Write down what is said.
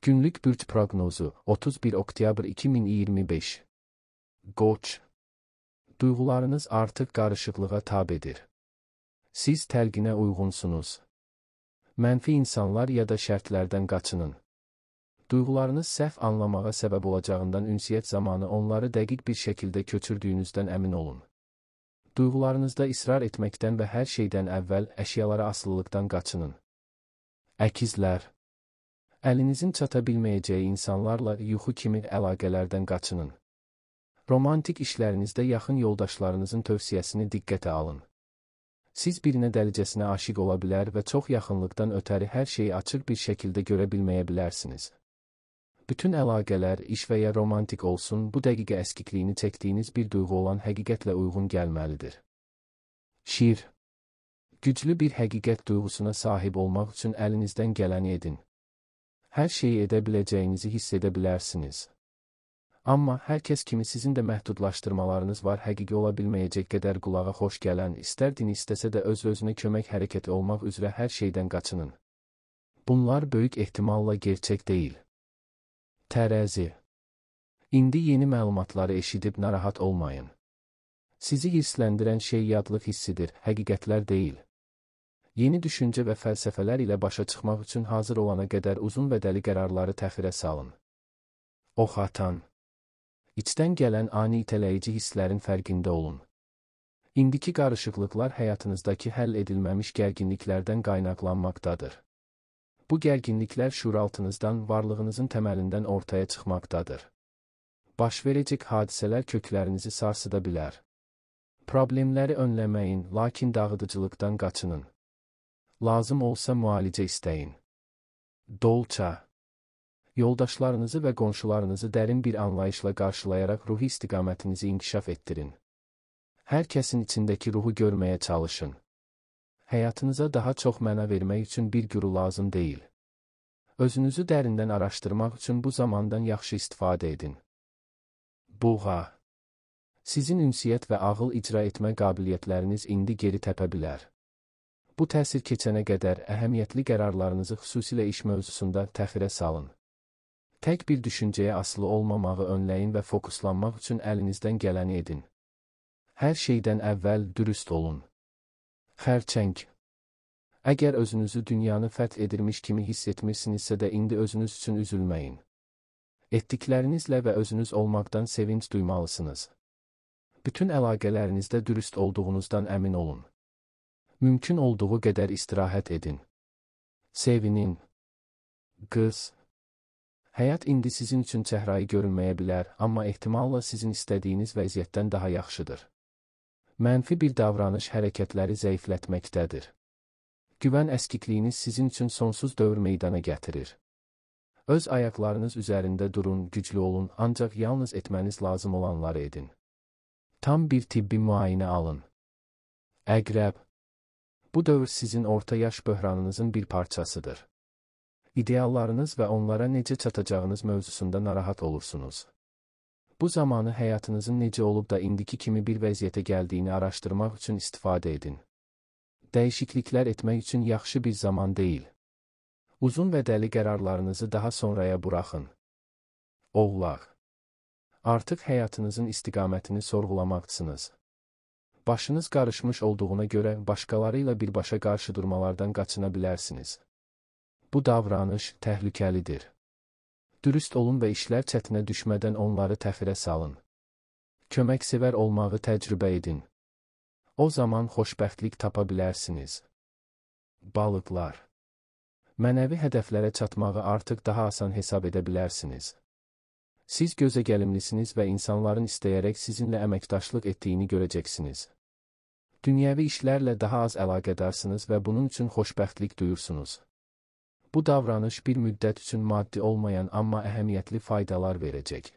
Günlük bürc proqnozu 31 oktyabr 2025. Qoç. Duyğularınız artıq qarışıqlığa tabedir. Siz təlqinə uyğunsunuz. Mənfi insanlar ya da şərtlərdən qaçının. Duyğularınız səhv anlamağa səbəb olacağından ünsiyyət zamanı onları dəqiq bir şəkildə köçürdüyünüzdən əmin olun. Duyğularınızda israr etməkdən və hər şeydən əvvəl əşyalara asılılıqdan qaçının. Əkizlər. Əlinizin çata bilməyəcəyi insanlarla yuxu kimi əlaqələrdən qaçının. Romantik işlərinizdə yaxın yoldaşlarınızın tövsiyəsini diqqətə alın. Siz birinə dəlicəsinə aşiq ola bilər və çox yaxınlıqdan ötəri hər şeyi açıq bir şəkildə görə bilməyə bilərsiniz. Bütün əlaqələr, iş və ya romantik olsun, bu dəqiqə əskikliyini çəkdiyiniz bir duyğu olan həqiqətlə uyğun gəlməlidir. Şir. Güclü bir həqiqət duyğusuna sahib olmaq üçün əlinizdən gələni edin. Hər şeyi edə biləcəyinizi hiss edə bilərsiniz. Amma hər kəs kimi sizin də məhdudlaşdırmalarınız var, həqiqi ola bilməyəcək qədər qulağa xoş gələn, istər dini istəsə də öz-özünə kömək hərəkəti olmaq üzrə hər şeydən qaçının. Bunlar böyük ehtimalla gerçək deyil. Tərəzi. İndi yeni məlumatları eşidib narahat olmayın. Sizi hirsləndirən şey yadlıq hissidir, həqiqətlər deyil. Yeni düşüncə və fəlsəfələr ilə başa çıxmaq üçün hazır olana qədər uzun vədəli qərarları təxirə salın. Oxatan. İçdən gələn ani itələyici hisslərin fərqində olun. İndiki qarışıqlıqlar həyatınızdakı həll edilməmiş gərginliklərdən qaynaqlanmaqdadır. Bu gərginliklər şuuraltınızdan, varlığınızın təməlindən ortaya çıxmaqdadır. Baş verəcək hadisələr köklərinizi sarsıda bilər. Problemləri önləməyin, lakin dağıdıcılıqdan qaçının. Lazım olsa müalicə istəyin. Dolça. Yoldaşlarınızı və qonşularınızı dərin bir anlayışla qarşılayaraq ruhi istiqamətinizi inkişaf etdirin. Hər kəsin içindəki ruhu görməyə çalışın. Həyatınıza daha çox məna vermək üçün bir quru lazım deyil. Özünüzü dərindən araşdırmaq üçün bu zamandan yaxşı istifadə edin. Buğa. Sizin ünsiyyət və ağıl icra etmə qabiliyyətləriniz indi geri təpə bilər. Bu təsir keçənə qədər əhəmiyyətli qərarlarınızı xüsusilə iş mövzusunda təxirə salın. Tək bir düşüncəyə asılı olmamağı önləyin və fokuslanmaq üçün əlinizdən gələni edin. Hər şeydən əvvəl dürüst olun. Xərçəng. Əgər özünüzü dünyanı fəth edirmiş kimi hiss etmirsinizsə də indi özünüz üçün üzülməyin. Etdiklərinizlə və özünüz olmaqdan sevinç duymalısınız. Bütün əlaqələrinizdə dürüst olduğunuzdan əmin olun. Mümkün olduğu qədər istirahət edin. Sevinin. Qız. Həyat indi sizin üçün çəhrayı görünməyə bilər, amma ehtimalla sizin istədiyiniz vəziyyətdən daha yaxşıdır. Mənfi bir davranış hərəkətləri zəiflətməkdədir. Güvən əskikliyiniz sizin üçün sonsuz dövr meydana gətirir. Öz ayaqlarınız üzərində durun, güclü olun, ancaq yalnız etməniz lazım olanları edin. Tam bir tibbi müayinə alın. Əqrəb. Bu dövr sizin orta yaş böhranınızın bir parçasıdır. İdeallarınız və onlara necə çatacağınız mövzusunda narahat olursunuz. Bu zamanı həyatınızın necə olub da indiki kimi bir vəziyyətə gəldiyini araşdırmaq üçün istifadə edin. Dəyişikliklər etmək üçün yaxşı bir zaman deyil. Uzun vədəli qərarlarınızı daha sonraya buraxın. Oğlaq. Artıq həyatınızın istiqamətini sorğulamaqsınız. Başınız qarışmış olduğuna görə başqaları ilə birbaşa qarşı durmalardan qaçına bilərsiniz. Bu davranış təhlükəlidir. Dürüst olun və işlər çətinə düşmədən onları təxirə salın. Köməksevər olmağı təcrübə edin. O zaman xoşbəxtlik tapa bilərsiniz. Balıqlar. Mənəvi hədəflərə çatmağı artıq daha asan hesab edə bilərsiniz. Siz gözəgəlimlisiniz və insanların istəyərək sizinlə əməkdaşlıq etdiyini görəcəksiniz. Dünyəvi işlərlə daha az əlaqədarsınız və bunun üçün xoşbəxtlik duyursunuz. Bu davranış bir müddət üçün maddi olmayan, amma əhəmiyyətli faydalar verəcək.